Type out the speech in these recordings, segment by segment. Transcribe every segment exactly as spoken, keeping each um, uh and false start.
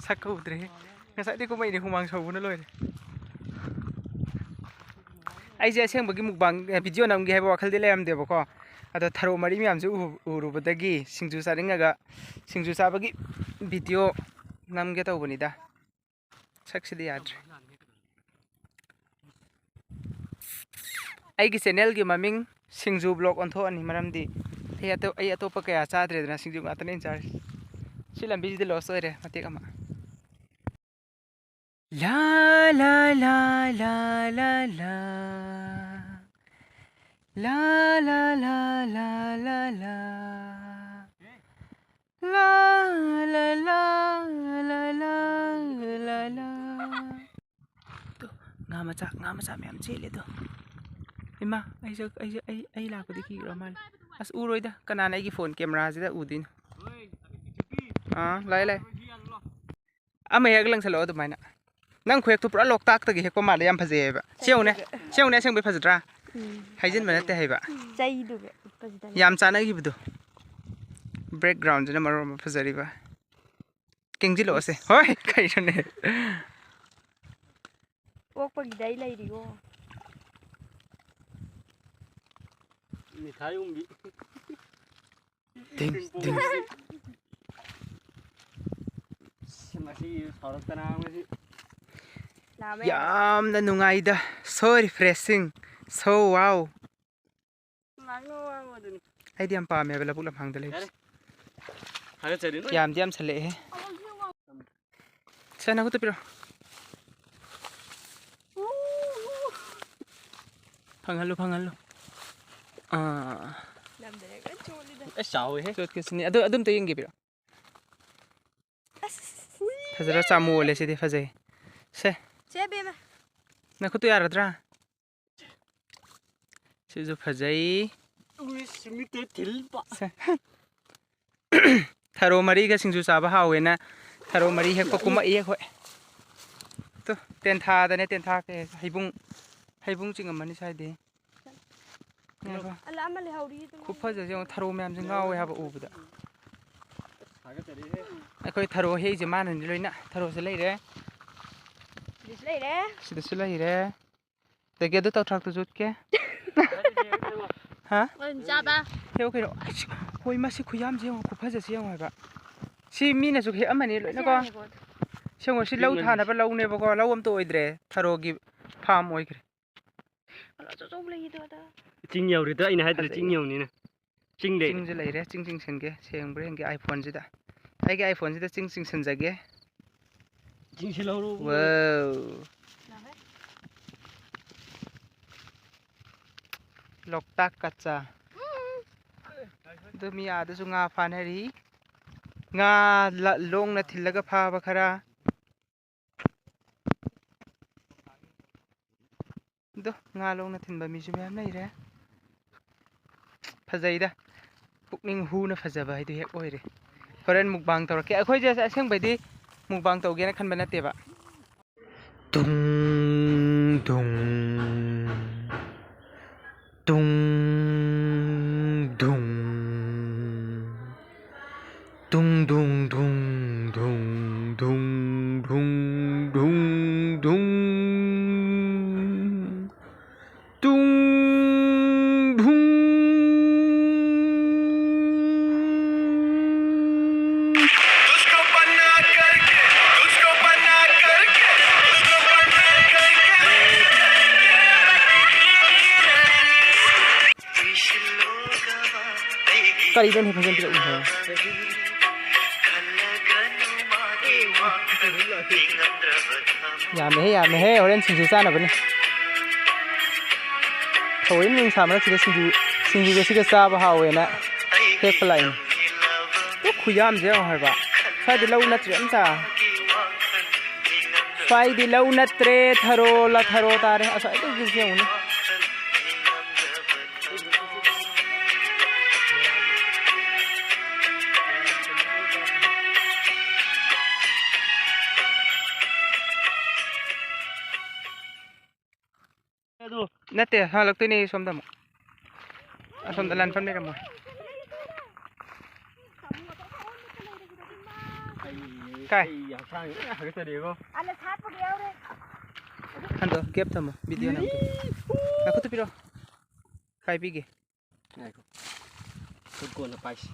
ꯁꯛꯀ ꯎꯗ꯭ꯔꯦꯍꯦ꯫ ꯉꯁꯥꯏꯗꯤ ꯀꯨꯝꯃꯛꯏꯅꯦ, ꯍꯨꯃꯥꯡ ꯁꯧꯕꯅ ꯂꯣꯏꯔꯦ꯫ ꯑꯩꯁꯦ ꯑꯁꯦꯡꯕꯒꯤ ꯃꯨꯛꯕꯥꯡ, ꯑꯦ, ꯚꯤꯗꯤꯑꯣ ꯅꯝꯒꯦ ꯍꯥꯏꯕ ꯋꯥꯈꯜꯗꯤ ꯂꯩꯔꯝꯗꯦꯕꯀꯣ꯫ ꯑꯗꯣ ꯊꯔꯣ ꯃꯔꯤ ꯃꯌꯥꯝꯁꯦ ꯎ-, ꯎꯔꯨꯕꯗꯒꯤ ꯁꯤꯡꯖꯨ ꯆꯥꯅꯤꯡꯉꯒ ꯁꯤꯡꯖꯨ ꯆꯥꯕꯒꯤ ꯚꯤꯗꯤꯑꯣ ꯅꯝꯒꯦ ꯇꯧꯕꯅꯤꯗ꯫ ꯁꯛꯁꯤꯗꯤ ꯌꯥꯗ꯭ꯔꯦ꯫ ꯑꯩꯒꯤ ꯆꯦꯅꯦꯜꯒꯤ ꯃꯃꯤꯡ ꯁꯤꯡꯖꯨ ꯕ꯭ꯂꯣꯛ ꯑꯣꯟꯊꯣꯛꯑꯅꯤ, ꯃꯔꯝꯗꯤ ꯑꯩ ꯑꯇꯣ-, ꯑꯩ ꯑꯇꯣꯞꯄ ꯀꯌꯥ ꯆꯥꯗ꯭ꯔꯦꯗꯅ, ꯁꯤꯡꯖꯨ ꯉꯥꯛꯇꯅꯦ ꯑꯩꯅ ꯆꯥꯔꯤꯁꯦ꯫ ꯁꯤ ꯂꯝꯕꯤꯁꯤꯗꯤ ꯂꯣꯁ ꯑꯣꯏꯔꯦ ꯃꯇꯦꯛ ꯑꯃ꯫ ꯂꯥ, ꯂꯥ, ꯂꯥ, ꯂꯥ, ꯂꯥ, ꯂꯥ꯫ ꯂꯥ, ꯂꯥ, ꯂꯥ, ꯂꯥ, ꯂꯥ, ꯂꯥ꯫ ꯂꯥ, ꯂꯥ, ꯂꯥ, ꯂꯥ, ꯂꯥ, ꯂꯥ, ꯂꯥ꯫ ꯇꯨ, ꯉꯥ ꯃꯆꯥ, ꯉꯥ ꯃꯆꯥ ꯃꯌꯥꯝ ꯆꯦꯜꯂꯦ ꯑꯗꯣ꯫ ꯏꯃꯥ, ꯑꯩꯁꯨ, ꯑꯩꯁꯨ, ꯑꯩ, ꯑꯩ ꯂꯥꯛꯄꯗꯤ ꯀꯤꯈ꯭ꯔ ꯃꯥꯜꯂꯦ꯫ ꯑꯁ, ꯎꯔꯣꯏꯗ꯫ ꯀꯅꯥꯅ ꯑꯩꯒꯤ ꯐꯣꯟ ꯀꯦꯃꯦꯔꯥꯁꯤꯗ ꯎꯗꯣꯏꯅꯣ? ꯑꯥ, ꯂꯥꯛꯑꯦ, ꯂꯥꯛꯑꯦ꯫ ꯑꯃ ꯍꯦꯛ ꯂꯪꯁꯜꯂꯛꯑꯣ ꯑꯗꯨꯃꯥꯏꯅ꯫ ꯅꯪ ꯈꯨꯍꯦꯛꯇꯣ ꯄꯨꯔꯥ ꯂꯣꯛꯇꯥꯛꯇꯒꯤ ꯍꯦꯛꯄ ꯃꯥꯜꯂꯦ, ꯌꯥꯝ ꯐꯖꯩ ꯍꯥꯏꯕ꯫ ꯁꯤ ꯌꯦꯡꯉꯨꯅꯦ, ꯁꯤ ꯌꯦꯡꯉꯨꯅꯦ, ꯑꯁꯦꯡꯕꯩ ꯐꯖꯗ꯭ꯔꯥ? ꯎꯝ꯫ ꯍꯥꯏꯖꯤꯟꯕ ꯅꯠꯇꯦ ꯍꯥꯏꯕ꯫ ꯆꯩꯗꯨꯒ ꯐꯖꯗꯅ꯫ ꯌꯥꯝ ꯆꯥꯟꯅꯈꯤꯕꯗꯣ꯫ ꯕꯦꯛꯒ꯭ꯔꯥꯎꯟꯁꯤꯅ ꯃꯔꯣꯟ ꯑꯃ ꯐꯖꯔꯤꯕ꯫ ꯀꯦꯡꯁꯤꯜꯂꯛꯑꯣꯁꯦ꯫ ꯏꯁ꯫ ꯍꯣꯏ, ꯀꯩꯅꯣꯅꯦ? ꯑꯣꯛꯄꯒꯤꯗꯤ ꯑꯩ ꯂꯩꯔꯤꯀꯣ꯫ ꯃꯤꯊꯥꯏ ꯎꯝꯕꯤ꯫ ꯗꯤꯡ, ꯗꯤꯡ꯫ ꯁꯤ ꯃꯁꯤ ꯁꯥꯎꯔꯛꯇꯅ ꯃꯁꯤ꯫ ꯂꯥꯝꯃꯦ ꯌꯥꯝ꯫ ꯌꯥꯝꯅ ꯅꯨꯡꯉꯥꯏꯗ꯫ So refreshing, so wow꯫ ꯉꯥꯡꯉꯣ, ꯉꯥꯡꯉꯣ ꯑꯗꯨꯅꯤ꯫ ꯑꯩꯗꯤ ꯌꯥꯝ ꯄꯥꯝꯃꯦꯕ ꯂꯧꯕꯨꯛ ꯂꯝꯍꯥꯡꯗ ꯂꯩꯕꯁꯦ꯫ ꯌꯥꯔꯦ꯫ ꯊꯥꯒꯠꯆꯔꯤ ꯅꯣꯏ꯫ ꯌꯥꯝꯗꯤ ꯌꯥꯝꯁꯜꯂꯛꯑꯦꯍꯦ꯫ ꯁꯦ, ꯅꯈꯨꯠꯇ ꯄꯤꯔꯣ꯫ ꯐꯪꯍꯜꯂꯨ, ꯐꯪꯍꯜꯂꯨ꯫ ꯑꯥ꯫ ꯅꯝꯗꯅ ꯂꯣꯏ ꯆꯣꯠꯂꯤꯗ꯫ ꯑꯦ, ꯆꯥꯎꯋꯦꯍꯦ꯫ ꯆꯣꯠꯀꯦꯁꯤꯅꯦ꯫ ꯑꯗꯨ, ꯑꯗꯨꯝꯇ ꯌꯦꯡꯒꯦ ꯄꯤꯔꯣ꯫ ꯑꯁ꯫ ꯐꯖꯔ ꯆꯥꯃꯨ ꯑꯣꯜꯂꯦ ꯁꯤꯗꯤ, ꯐꯖꯩ꯫ ꯁꯦ꯫ ꯁꯦ, ꯕꯦꯝꯃ꯫ ꯅꯈꯨꯠꯇꯨ ꯌꯥꯔꯗ꯭ꯔꯥ? ꯁꯤꯁꯨ ꯐꯖꯩ꯫ ꯎꯏꯁ, ꯃꯤꯠꯇ ꯊꯤꯜ ꯄ-, ꯁꯦ꯫ ꯊꯔꯣ ꯃꯔꯤꯒ ꯁꯤꯡꯖꯨ ꯆꯥꯕ ꯍꯥꯎꯋꯦꯅ ꯊꯔꯣ ꯃꯔꯤ ꯍꯦꯛꯄ ꯀꯨꯝꯃꯛꯏ ꯑꯩꯈꯣꯏ꯫ ꯇꯨ, ꯇꯦꯟꯊꯥꯗꯅꯦ, ꯇꯦꯟꯊꯥ ꯀꯩ ꯍꯥꯏ-, ꯍꯩꯕꯨꯡ, ꯍꯩꯕꯨꯡ ꯆꯤꯡꯉꯝꯃꯅꯤ ꯁ꯭ꯋꯥꯏꯗꯩ꯫ ꯉꯥꯏꯈꯣ꯫ ꯑꯂ ꯑꯃ ꯂꯩꯍꯧꯔꯤ ꯑꯗꯨ ꯈꯨꯐꯖꯁꯦ ꯌꯦꯡꯉꯣ, ꯊꯔꯣ ꯃꯌꯥꯝꯁꯦ ꯉꯥꯎꯋꯦ ꯍꯥꯏꯕ ꯎꯕꯗ꯫ ꯑꯩꯈꯣꯏ ꯊꯔꯣ ꯍꯦꯛꯏꯁꯦ ꯃꯥꯅꯅꯤ ꯂꯣꯏꯅ꯫ ꯊꯔꯣꯁꯦ ꯂꯩꯔꯦ꯫ ꯁꯤꯗꯁꯨ ꯂꯩꯔꯦ꯫ ꯁꯤꯗꯁꯨ ꯂꯩꯔꯦ꯫ ꯑꯗꯒꯤ ꯑꯗꯨ ꯇꯧꯊ꯭ꯔꯥꯛꯇꯨꯁꯨ ꯎꯠꯀꯦ꯫ ꯍꯥ? ꯑꯗꯨꯝ ꯆꯥꯕ꯫ ꯍꯦꯛꯑꯣ ꯀꯩꯅꯣ꯫ ꯑꯩꯁ, ꯍꯣꯏ, ꯃꯁꯤ ꯈꯨꯌꯥꯝꯁꯦ ꯌꯦꯡꯉꯣ, ꯈꯨꯐꯖꯁꯦ ꯌꯦꯡꯉꯣ ꯍꯥꯏꯕ꯫ ꯁꯤ ꯃꯤꯅꯁꯨ ꯍꯦꯛꯑꯝꯃꯅꯤ ꯂꯣꯏꯅꯀꯣ꯫ ꯑꯁꯦꯡꯕꯅꯤꯀꯣ꯫ ꯁꯦꯡꯉꯣ, ꯁꯤ ꯂꯧ ꯊꯥꯅꯕ ꯂꯧꯅꯦꯕꯀꯣ, ꯂꯧ ꯑꯝꯇ ꯑꯣꯏꯗ꯭ꯔꯦ, ꯊꯔꯣꯒꯤ ꯐꯥꯝ ꯑꯣꯏꯈ꯭ꯔꯦ꯫ ꯑꯆꯧ ꯑꯆꯧꯕ ꯂꯩꯌꯦ ꯑꯗꯣ, ꯑꯗ꯫ ꯆꯤꯡ ꯌꯧꯔꯦꯗ, ꯑꯩꯅ ꯍꯥꯏꯗ꯭ꯔꯦ, ꯐꯖꯩ꯫ ꯆꯤꯡ ꯌꯧꯅꯤꯅ꯫ ꯆꯤꯡ ꯂꯩꯔꯦ꯫ ꯆꯤꯡꯁꯦ ꯂꯩꯔꯦ, ꯆꯤꯡ ꯆꯤꯡꯁꯟꯒꯦ, ꯁꯦꯡꯕ꯭ꯔꯥ ꯌꯦꯡꯒꯦ iPhone-ꯁꯤꯗ꯫ ꯑꯩꯒꯤ iPhone-ꯁꯤꯗ ꯆꯤꯡ ꯆꯤꯡꯁꯟꯖꯒꯦ꯫ ꯆꯤꯡꯁꯤꯜꯍꯧꯔꯣ꯫ Wow꯫ ꯂꯣꯛꯇꯥꯛ ꯀꯆꯥ꯫ ꯑꯗꯨ ꯃꯤ ꯑꯥꯗꯁꯨ ꯉꯥ ꯐꯥꯅꯔꯤ꯫ ꯉꯥ ꯂ-, ꯂꯣꯡꯅ ꯊꯤꯜꯂꯒ ꯐꯥꯕ ꯈꯔ꯫ ꯑꯗꯣ ꯉꯥ ꯂꯣꯡꯅ ꯊꯤꯟꯕ ꯃꯤꯁꯨ ꯃꯌꯥꯝ ꯂꯩꯔꯦ꯫ ꯐꯖꯩꯗ꯫ ꯄꯨꯛꯅꯤꯡ ꯍꯨꯅ ꯐꯖꯕ ꯍꯥꯏꯗꯨ ꯍꯦꯛ ꯑꯣꯏꯔꯦ꯫ ꯍꯣꯔꯦꯟ mukbang ꯇꯧꯔꯛꯀꯦ꯫ ꯑꯩꯈꯣꯏꯁꯦ ꯑꯁꯦꯡꯕꯩꯗꯤ mukbang ꯇꯧꯒꯦꯅ ꯈꯟꯕ ꯅꯠꯇꯦꯕ꯫ ꯇꯨꯡ ꯇꯨꯡ꯫ ꯇꯨꯡ ꯙꯨꯡ꯫ ꯇꯨꯡ ꯙꯨꯡ ꯙꯨꯡ ꯙꯨꯡ ꯙꯨꯡ ꯙꯨꯡ ꯙꯨꯡ ꯙꯨꯡ꯫ ꯇꯨꯡ ꯙꯨꯡ꯫ ꯀꯔꯤꯅꯣꯅꯦ ꯐꯖꯅ ꯄꯤꯔꯛꯏꯍꯦ? ꯌꯥꯝꯃꯦꯍꯦ, ꯌꯥꯝꯃꯦꯍꯦ, ꯍꯣꯔꯦꯟ ꯁꯤꯡꯖꯨ ꯆꯥꯅꯕꯅꯤ꯫ ꯊꯑꯣꯏꯅ ꯅꯨꯡꯁꯥ ꯃꯔꯛꯁꯤꯗ ꯁꯤꯡꯖꯨ, ꯁꯤꯡꯖꯨꯒ ꯁꯤꯒ ꯆꯥꯕ ꯍꯥꯎꯋꯦꯅ ꯍꯦꯛꯄ ꯂꯥꯛꯏꯅꯤ꯫ ꯑꯣ, ꯈꯨꯌꯥꯝꯁꯦ ꯌꯦꯡꯉꯣ ꯍꯥꯏꯕ꯫ ꯁ꯭ꯋꯥꯏꯗꯤ ꯂꯧ ꯅꯠꯇ꯭ꯔꯦ ꯑꯝꯇ꯫ ꯁ꯭ꯋꯥꯏꯗꯤ ꯂꯧ ꯅꯠꯇ꯭ꯔꯦ, ꯊꯔꯣ ꯂ ꯊꯔꯣ ꯇꯥꯔꯦ꯫ ꯑꯁ꯭ꯋꯥꯏꯗꯒꯤꯁꯦ ꯌꯦꯡꯉꯨꯅꯦ꯫ ꯅꯠꯇꯦ, ꯍꯜꯂꯛꯇꯣꯏꯅꯦ ꯁꯣꯝꯗ ꯑꯃꯨꯛ꯫ ꯑꯁꯣꯝꯗ ꯂꯥꯟꯐꯝ ꯂꯩꯔꯝꯃꯣꯏ꯫ ꯀꯥꯏ? ꯑꯩ ꯍꯛꯆꯥꯡꯁꯦ ꯂꯣꯏ ꯍꯥꯒꯠꯆꯔꯦꯕꯣ꯫ ꯑꯗ ꯁꯥꯠꯄꯒ ꯌꯥꯎꯔꯦ꯫ ꯍꯟꯗꯣ, gap ꯊꯝꯃꯣ, video ꯅꯝꯒꯦ꯫ ꯅꯈꯨꯠꯇꯨ ꯄꯤꯔꯣ꯫ ꯈꯥꯏꯕꯤꯒꯦ꯫ ꯉꯥꯏꯈꯣ꯫ ꯈꯨꯠ ꯀꯣꯟꯅ ꯄꯥꯏꯁꯤ꯫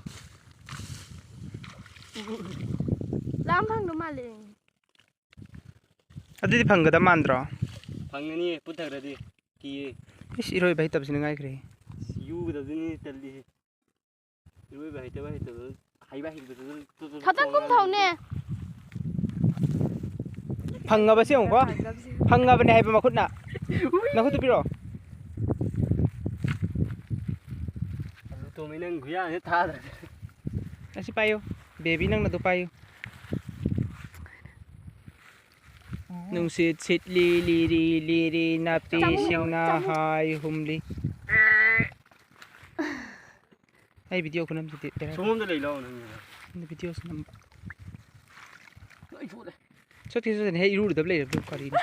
ꯂꯥꯝ ꯐꯪꯗꯧ ꯃꯥꯜꯂꯦ꯫ ꯑꯗꯨꯗꯤ ꯐꯪꯒꯗꯕ ꯃꯥꯟꯗ꯭ꯔꯣ? ꯐꯪꯒꯅꯤ, ꯄꯨꯊꯈ꯭ꯔꯗꯤ꯫ ꯀꯤꯌꯦ꯫ ꯏꯁ, ꯏꯔꯣꯏꯕ ꯍꯩꯇꯕꯁꯤꯅ ꯉꯥꯏꯈ꯭ꯔꯦ꯫ ꯌꯨꯒꯗꯕꯗꯨꯅꯤ ꯇꯜꯂꯤꯁꯦ꯫ ꯏꯔꯣꯏꯕ ꯍꯩꯇꯕ ꯍꯩꯇꯕ, ꯍꯩꯕ ꯍꯩꯇꯕꯗꯨ ꯈꯇꯪ ꯀꯨꯝꯊꯧꯅꯦ꯫ ꯐꯪꯉꯕꯁꯤ ꯌꯦꯡꯉꯨꯀꯣ꯫ ꯐꯪꯉꯕꯅꯦ ꯍꯥꯏꯕ ꯃꯈꯨꯠꯅ꯫ ꯅꯈꯨꯠꯇꯨ ꯄꯤꯔꯛꯑꯣ꯫ ꯑꯗꯨ ꯇꯣꯝꯃꯤ ꯅꯪ ꯈꯨꯌꯥꯁꯦ ꯊꯥꯗ꯭ꯔꯗꯤ꯫ ꯑꯁꯤ ꯄꯥꯏꯌꯨ꯫ Baby ꯅꯪꯅ ꯑꯗꯨ ꯄꯥꯏꯌꯨ꯫ ꯅꯨꯡꯁꯤꯠ ꯁꯤꯠꯂꯤ ꯂꯤꯔꯤ ꯂꯤꯔꯤ ꯅꯥꯄꯤꯁꯤꯡꯅ ꯆꯥꯃꯨ, ꯆꯥꯃꯨ꯫ ꯍꯥꯏ ꯍꯨꯝꯂꯤ꯫ ꯑꯩ video ꯈꯨꯅꯝꯁꯤꯗꯤ ꯕꯦꯔꯥ ꯁꯣꯝꯗ ꯂꯩ ꯂꯥꯎ ꯅꯪ꯫ ꯅꯪ videoꯁꯨ ꯅꯝꯕ꯫ ꯂꯣꯏ ꯆꯣꯠꯂꯦ꯫ ꯆꯣꯠꯇꯦ, ꯆꯣꯠꯇꯦ, ꯍꯦꯛ ꯏꯔꯨꯔꯨꯗꯕ ꯂꯩꯔꯕꯗꯨ ꯀꯔꯤꯅꯣ?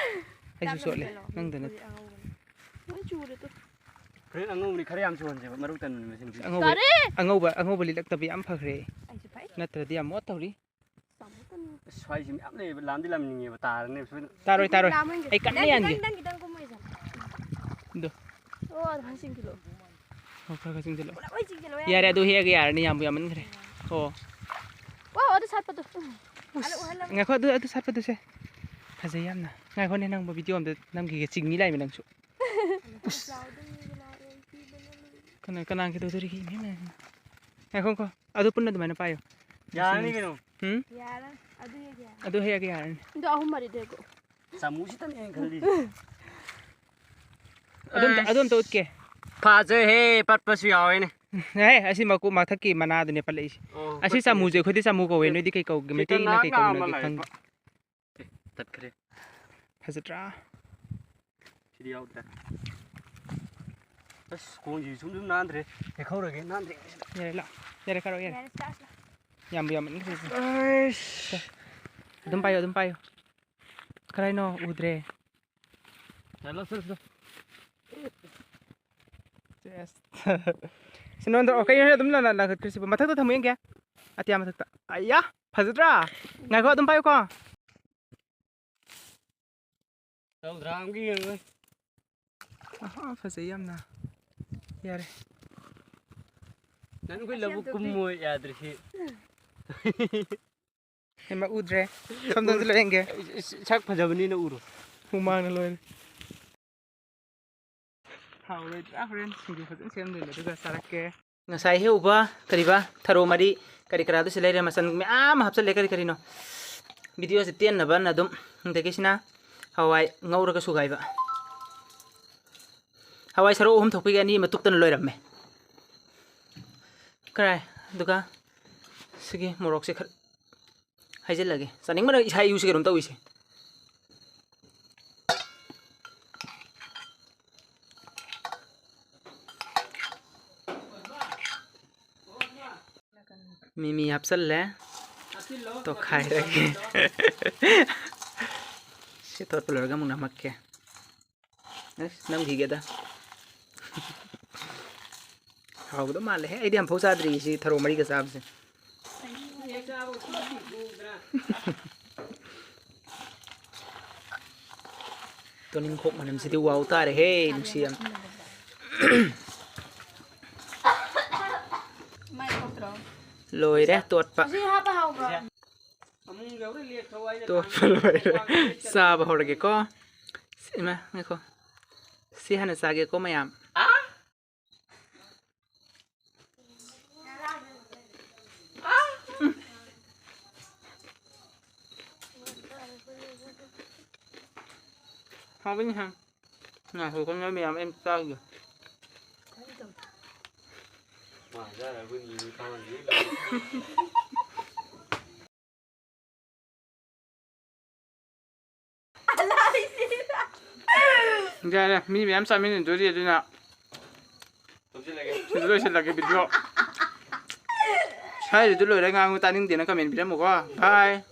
ꯑꯩꯁꯨ ꯆꯣꯠꯂꯦ, ꯅꯪꯗ ꯅꯠꯇꯦ꯫ ꯂꯣꯏ ꯆꯨꯔꯦ ꯇꯨ꯫ ꯐꯨꯔꯤꯠ ꯑꯉꯧꯕꯗꯤ ꯈꯔ ꯌꯥꯝ ꯁꯨꯍꯟꯁꯦꯕ, ꯃꯔꯨ ꯇꯟꯕꯅꯤ ꯃꯁꯤꯡꯗꯤ꯫ ꯑꯉꯧꯕ, ꯀꯔꯤ? ꯑꯉꯧꯕ, ꯑꯉꯧꯕ ꯂꯤꯠꯂꯛꯇꯕ ꯌꯥꯝ ꯐꯈ꯭ꯔꯦ꯫ ꯑꯩꯁꯨ ꯐꯩ꯫ ꯅꯠꯇ꯭ꯔꯗꯤ ꯌꯥꯝ ꯃꯣꯠ ꯇꯧꯔꯤ꯫ ꯆꯥꯃꯨꯛꯀꯅꯤ꯫ ꯑꯁ, ꯁ꯭ꯋꯥꯏꯁꯤ ꯃꯌꯥꯝ ꯂꯩꯌꯦꯕ, ꯂꯥꯝꯗꯤ ꯂꯥꯝꯅꯤꯡꯉꯦꯕ, ꯇꯥꯔꯅꯦꯕ ꯁꯣꯏꯗꯅ꯫ ꯇꯥꯔꯣꯏ, ꯇꯥꯔꯣꯏ꯫ ꯂꯥꯝꯃꯟꯒ꯭ꯔꯦ꯫ ꯑꯩ ꯀꯟꯅ ꯅꯪ ꯌꯥꯟꯒꯦ꯫ ꯈꯤꯇꯪ, ꯅꯪ ꯈꯤꯇꯪ ꯀꯨꯝꯃꯛꯏꯁꯦ꯫ ꯑꯗꯣ꯫ ꯑꯣ, ꯑꯗꯨꯃꯥꯏꯅ ꯆꯤꯡꯁꯤꯜꯂꯣ꯫ ꯑꯣ, ꯈꯔ ꯈꯔ ꯆꯤꯡꯁꯤꯜꯂꯣ꯫ ꯄꯨꯂꯞ ꯂꯣꯏ ꯆꯤꯡꯁꯤꯜꯂꯣ, ꯌꯥꯔꯦ, ꯌꯥꯔꯦ꯫ ꯑꯗꯨ ꯍꯦꯛꯑꯒ ꯌꯥꯔꯅꯤ, ꯌꯥꯝꯕꯨ ꯌꯥꯝꯃꯟꯈ꯭ꯔꯦ꯫ ꯑꯣ꯫ ꯋꯥ, ꯑꯗꯨ ꯁꯥꯠꯄꯗꯣ꯫ ꯎꯝ꯫ ꯑꯁ, ꯑꯗꯨ ꯎꯍꯜꯂꯒ꯫ ꯉꯥꯏꯈꯣ, ꯑꯗꯨ, ꯑꯗꯨ ꯁꯥꯠꯄꯗꯨꯁꯦ꯫ ꯐꯖꯩ ꯌꯥꯝꯅ꯫ ꯉꯥꯏꯈꯣꯅꯦ, ꯅꯪꯕꯨ video ꯑꯝꯇ ꯅꯝꯈꯤꯒꯦ, ꯆꯤꯡꯅꯤ ꯂꯥꯏꯃꯤ ꯅꯪꯁꯨ꯫ ꯎꯁ꯫ ꯀꯅꯥ, ꯀꯅꯥ ꯀꯩꯗꯧꯗꯣꯔꯤꯒꯦ? ꯏꯃꯥꯏ, ꯏꯃꯥꯏ, ꯏꯃꯥꯏ꯫ ꯉꯥꯏꯈꯣ, ꯉꯥꯏꯈꯣ꯫ ꯑꯗꯨ ꯄꯨꯟꯅ ꯑꯗꯨꯃꯥꯏꯅ ꯄꯥꯏꯌꯣ꯫ ꯌꯥꯔꯅꯤ ꯀꯩꯅꯣ꯫ ꯎꯝ? ꯌꯥꯔꯅꯤ꯫ ꯑꯗꯨ ꯍꯦꯛ ꯌꯥꯔꯦ꯫ ꯑꯗꯨ ꯍꯦꯛꯑꯒ ꯌꯥꯔꯅꯤ꯫ ꯑꯗꯨ ꯑꯍꯨꯝ ꯃꯔꯤꯗꯤ ꯍꯦꯛꯀꯣ꯫ ꯆꯥꯃꯨꯁꯤꯇꯅꯦ ꯑꯩꯅ ꯈꯜꯂꯤꯁꯦ꯫ ꯑꯗꯨꯝꯇ, ꯑꯗꯨꯝꯇ ꯎꯠꯀꯦ꯫ ꯐꯖꯩꯍꯦ, ꯄꯠꯄꯁꯨ ꯌꯥꯎꯋꯦꯅꯦ꯫ ꯑꯦ, ꯑꯁꯤ ꯃꯀꯨ ꯃꯊꯛꯀꯤ ꯃꯅꯥꯗꯨꯅꯦ ꯄꯠꯂꯛꯏꯁꯦ꯫ ꯑꯣ, ꯑꯁꯤ ꯄꯠꯄꯅꯦ꯫ ꯆꯥꯃꯨꯁꯦ ꯑꯩꯈꯣꯏꯗꯤ ꯆꯥꯃꯨ ꯀꯧꯋꯦ, ꯅꯣꯏꯗꯤ ꯀꯩ ꯀꯧꯒꯦ? ꯁꯤꯗ ꯃꯩꯇꯩꯅ ꯀꯩ ꯅꯥꯛ ꯅꯥꯝꯃ ꯀꯧꯅꯒꯦ ꯂꯥꯛꯑꯦ꯫ ꯈꯪꯗꯦ꯫ ꯑꯦ, ꯇꯠꯈ꯭ꯔꯦ꯫ ꯐꯖꯗ꯭ꯔꯥ? ꯁꯤꯗꯤ ꯌꯥꯎꯗ꯭ꯔꯦ꯫ ꯑꯁ, ꯈꯣꯡꯁꯤ ꯁꯨꯝ ꯁꯨꯝ ꯅꯥꯟꯗ꯭ꯔꯦ꯫ ꯍꯦꯛꯍꯧꯔꯒꯦ, ꯅꯥꯟꯗ꯭ꯔꯤꯉꯩꯁꯤꯗ꯫ ꯌꯥꯔꯦ, ꯂꯥꯛ꯫ ꯌꯥꯔꯦ, ꯀꯥꯔꯛꯑꯣ, ꯌꯥꯔꯦ꯫ ꯌꯥꯔꯦ, ꯆꯥꯁꯤ ꯂꯥꯛ꯫ ꯌꯥꯝꯕꯨ ꯌꯥꯝꯃꯟꯈ꯭ꯔꯦ꯫ ꯑꯁ꯫ ꯑꯗꯨꯝ ꯄꯥꯏꯌꯣ, ꯑꯗꯨꯝ ꯄꯥꯏꯌꯣ꯫ ꯀꯔꯥꯏꯅꯣ? ꯎꯗ꯭ꯔꯦ꯫ ꯆꯠꯂꯣ, ꯆꯠꯂꯣ, ꯆꯠꯂꯣ꯫ ꯁꯦꯁ꯫ ꯁꯤ ꯅꯉꯣꯟꯗ, ꯑꯣ, ꯀꯩꯅꯣ ꯑꯗꯨꯝ ꯂꯪ-, ꯂꯪꯈꯠꯈ꯭ꯔꯤꯁꯤꯕꯣ? ꯃꯊꯛꯇ ꯊꯝꯃꯨ ꯌꯦꯡꯒꯦ꯫ ꯑꯇꯤꯌꯥ ꯃꯊꯛꯇ꯫ ꯑꯌꯥ! ꯐꯖꯗ꯭ꯔꯥ? ꯉꯥꯏꯈꯣ, ꯑꯗꯨꯝ ꯄꯥꯏꯌꯨꯀꯣ꯫ ꯇꯧꯗ꯭ꯔꯥ ꯑꯃꯒꯤ ꯌꯦꯡꯉꯣ꯫ ꯑꯍꯥ, ꯐꯖꯩ ꯌꯥꯝꯅ꯫ ꯌꯥꯔꯦ꯫ ꯅꯪ ꯑꯩꯈꯣꯏ ꯂꯧꯕꯨꯛ ꯀꯨꯝꯃꯣꯏ ꯌꯥꯗ꯭ꯔꯤꯁꯤ꯫ ꯍꯩꯃꯥ, ꯎꯗ꯭ꯔꯦ꯫ ꯁꯣꯝꯗꯁꯨ ꯂꯣꯏ ꯌꯦꯡꯒꯦ꯫ ꯁꯛ ꯐꯖꯕꯅꯤꯅ ꯎꯔꯣ꯫ ꯍꯨꯃꯥꯡꯅ ꯂꯣꯏꯔꯦ꯫ ꯍꯥꯎꯔꯣꯏꯗ꯭ꯔꯥ? ꯍꯣꯔꯦꯟ ꯁꯤꯡꯖꯨ ꯐꯖꯅ ꯁꯦꯝꯗꯣꯏꯅꯦ, ꯑꯗꯨꯒ ꯆꯥꯔꯛꯀꯦ꯫ ꯉꯁꯥꯏ ꯍꯦꯛꯎꯕ ꯀꯔꯤꯕ ꯊꯔꯣ ꯃꯔꯤ ꯀꯔꯤ ꯀꯔꯥꯗꯨꯁꯨ ꯂꯩꯔꯦ, ꯃꯆꯜ ꯃꯌꯥꯝ ꯑꯃ ꯍꯥꯞꯆꯜꯂꯦ꯫ ꯀꯔꯤ ꯀꯔꯤꯅꯣ? ꯚꯤꯗꯤꯑꯣꯁꯦ ꯇꯦꯟꯅꯕꯅ ꯑꯗꯨꯝ꯫ ꯑꯗꯒꯤ ꯁꯤꯅ ꯍꯋꯥꯏ ꯉꯧꯔꯒ ꯁꯨꯒꯥꯏꯕ꯫ ꯍꯋꯥꯏ ꯁꯔꯨꯛ ꯑꯍꯨꯝ ꯊꯣꯛꯄꯒꯤ ꯑꯅꯤ ꯑꯃ ꯇꯨꯞꯇꯅ ꯂꯣꯏꯔꯝꯃꯦ꯫ ꯀꯔꯥꯏ? ꯑꯗꯨꯒ ꯁꯤꯒꯤ ꯃꯣꯔꯣꯛꯁꯦ ꯈꯔ ꯍꯩꯖꯤꯜꯂꯒꯦ꯫ ꯆꯥꯅꯤꯡꯕꯅ ꯏꯁꯥ ꯏꯎꯁꯦ ꯀꯩꯅꯣꯝ ꯇꯧꯏꯁꯦ꯫ ꯃꯤꯃꯤ ꯍꯥꯞꯆꯜꯂꯦ꯫ ꯇꯣꯈꯥꯏꯔꯒꯦ꯫ ꯁꯤ ꯇꯣꯠꯄ ꯂꯣꯏꯔꯒ ꯑꯃꯨꯛ ꯅꯝꯃꯛꯀꯦ꯫ ꯑꯁ, ꯅꯝꯈꯤꯒꯦꯗ꯫ ꯍꯥꯎꯒꯗꯧ ꯃꯥꯜꯂꯦꯍꯦ꯫ ꯑꯩꯗꯤ ꯑꯝꯐꯥꯎ ꯆꯥꯗ꯭ꯔꯤ ꯁꯤ ꯊꯔꯣ ꯃꯔꯤꯒ ꯆꯥꯕꯁꯦ꯫ ꯇꯣꯅꯤꯡꯈꯣꯛ ꯃꯅꯝꯁꯤꯗꯤ ꯋꯥꯎ ꯇꯥꯔꯦꯍꯦ, ꯅꯨꯡꯁꯤ ꯌꯥꯝ꯫ ꯂꯣꯏꯔꯦ ꯇꯣꯠꯄ꯫ ꯑꯁꯤ ꯍꯥꯞꯄ ꯍꯥꯎꯕ꯭ꯔꯣ? ꯇꯣꯠꯄ ꯂꯣꯏꯔꯦ꯫ ꯆꯥꯕ ꯍꯧꯔꯒꯦꯀꯣ꯫ ꯁꯤ, ꯏꯃꯥ, ꯉꯥꯏꯈꯣ꯫ ꯁꯤ ꯍꯥꯟꯅ ꯆꯥꯒꯦꯀꯣ, ꯃꯌꯥꯝ꯫ ꯍꯥꯎꯕꯅꯤ, ꯍꯥ꯫ ꯉꯥꯏꯈꯣꯀꯣ, ꯅꯣꯏ ꯃꯌꯥꯝ ꯑꯩ ꯑꯝꯇ ꯆꯥꯒꯦ꯫ ꯌꯥꯔꯦ, ꯃꯤ ꯃꯌꯥꯝ ꯆꯥꯃꯤꯟꯅꯗꯣꯔꯤ, ꯑꯗꯨꯅ ꯁꯤꯗ ꯂꯣꯏꯁꯤꯜꯂꯒꯦ ꯚꯤꯗꯤꯑꯣ꯫ ꯍꯥꯏꯔꯤꯗꯨ ꯂꯣꯏꯔꯦ, ꯉꯥꯡꯉꯨ ꯇꯥꯅꯤꯡꯗꯦꯅ comment ꯄꯤꯔꯝꯃꯨꯀꯣ꯫ Bye꯫